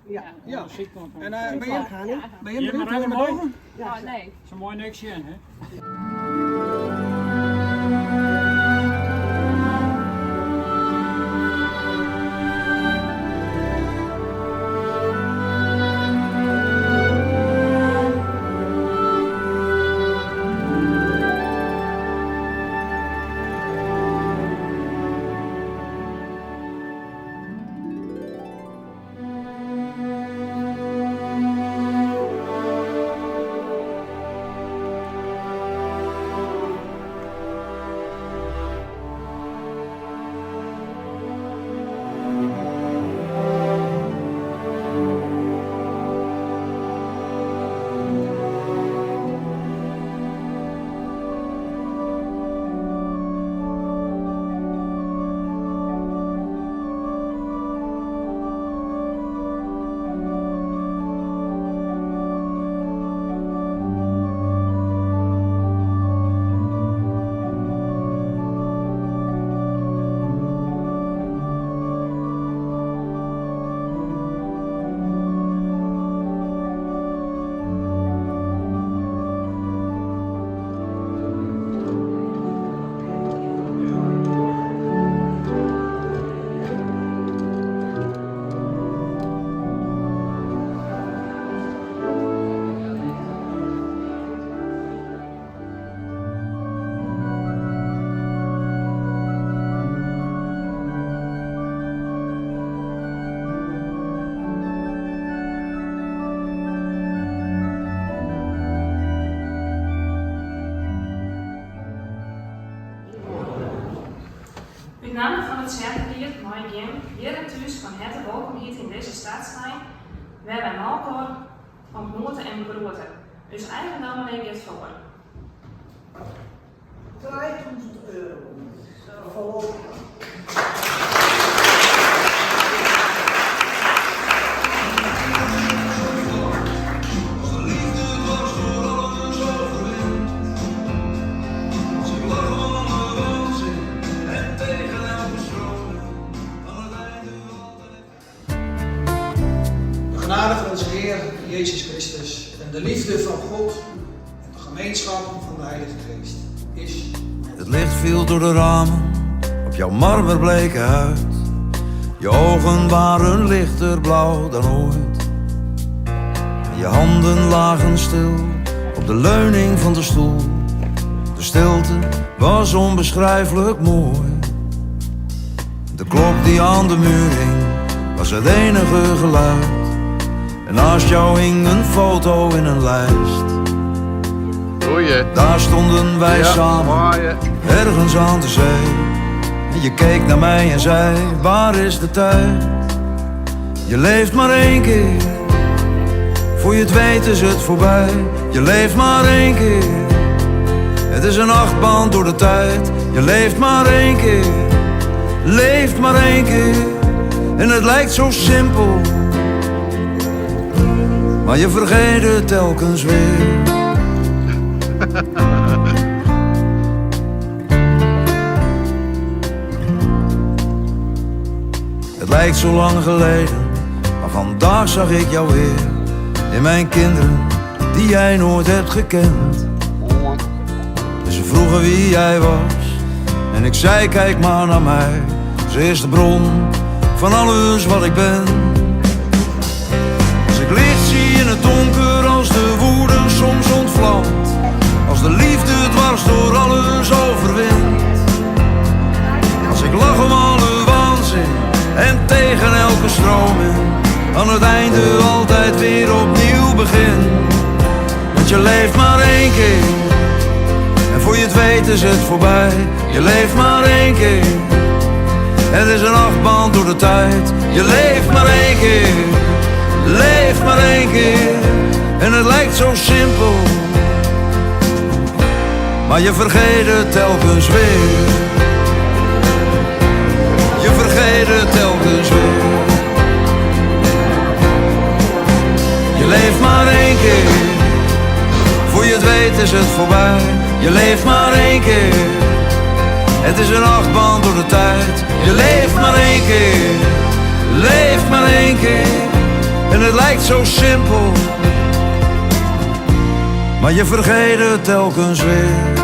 Ja. En ben je benieuwd hoe we het doen? Nee. Ze mooi niks zien, hè? Ut namme fan de tsjerkeried mei ik jim hjir en thús fan herte wolkom hite yn dizze stadstein, wêr wy meikoar ontmoete en begroete. Us eigen dominee giet foar. 3000 euro. Voorlopig. Als de liefde dwars door alles overwint. Als ik lach om alle waanzin en tegen elke stroming. Aan het einde altijd. De genade van onze Heer Jezus Christus en de liefde van God en de gemeenschap van de Heilige Geest is met Het licht viel door de ramen op jouw marmerbleke huid. Je ogen waren lichter blauw dan ooit. En je handen lagen stil op de leuning van de stoel. De stilte was onbeschrijfelijk mooi. De klok die aan de muur hing was het enige geluid. En naast jou hing een foto in een lijst. Goeie. Daar stonden wij Ja, samen waaien. ergens aan de zee. En je keek naar mij en zei, waar is de tijd? Je leeft maar één keer, voor je het weet is het voorbij. Je leeft maar één keer, het is een achtbaan door de tijd. Je leeft maar één keer, leeft maar één keer. En het lijkt zo simpel, maar je vergeet het telkens weer. Het lijkt zo lang geleden, maar vandaag zag ik jou weer. In mijn kinderen, die jij nooit hebt gekend. En ze vroegen wie jij was, en ik zei kijk maar naar mij. Ze is de bron van alles wat ik ben. Als ik licht zie in het donker, als de woede soms ontvlamt. Als de liefde dwars door alles overwint. Als ik lach om alle waanzin en tegen elke stroming. Aan het einde altijd weer opnieuw begin. Want je leeft maar één keer. En voor je het weet is het voorbij. Je leeft maar één keer. Het is een achtbaan door de tijd. Je leeft maar één keer. Leef maar één keer. En het lijkt zo simpel. Maar je vergeet het telkens weer. Je vergeet het telkens weer. Je leeft maar één keer. Voor je het weet is het voorbij. Je leeft maar één keer. Het is een achtbaan door de tijd. Je leeft maar één keer. Leeft maar één keer en het lijkt zo simpel. Maar je vergeet het telkens weer.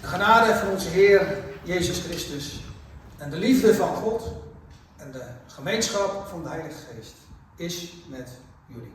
De genade van onze Heer Jezus Christus en de liefde van God en de gemeenschap van de Heilige Geest is met jullie.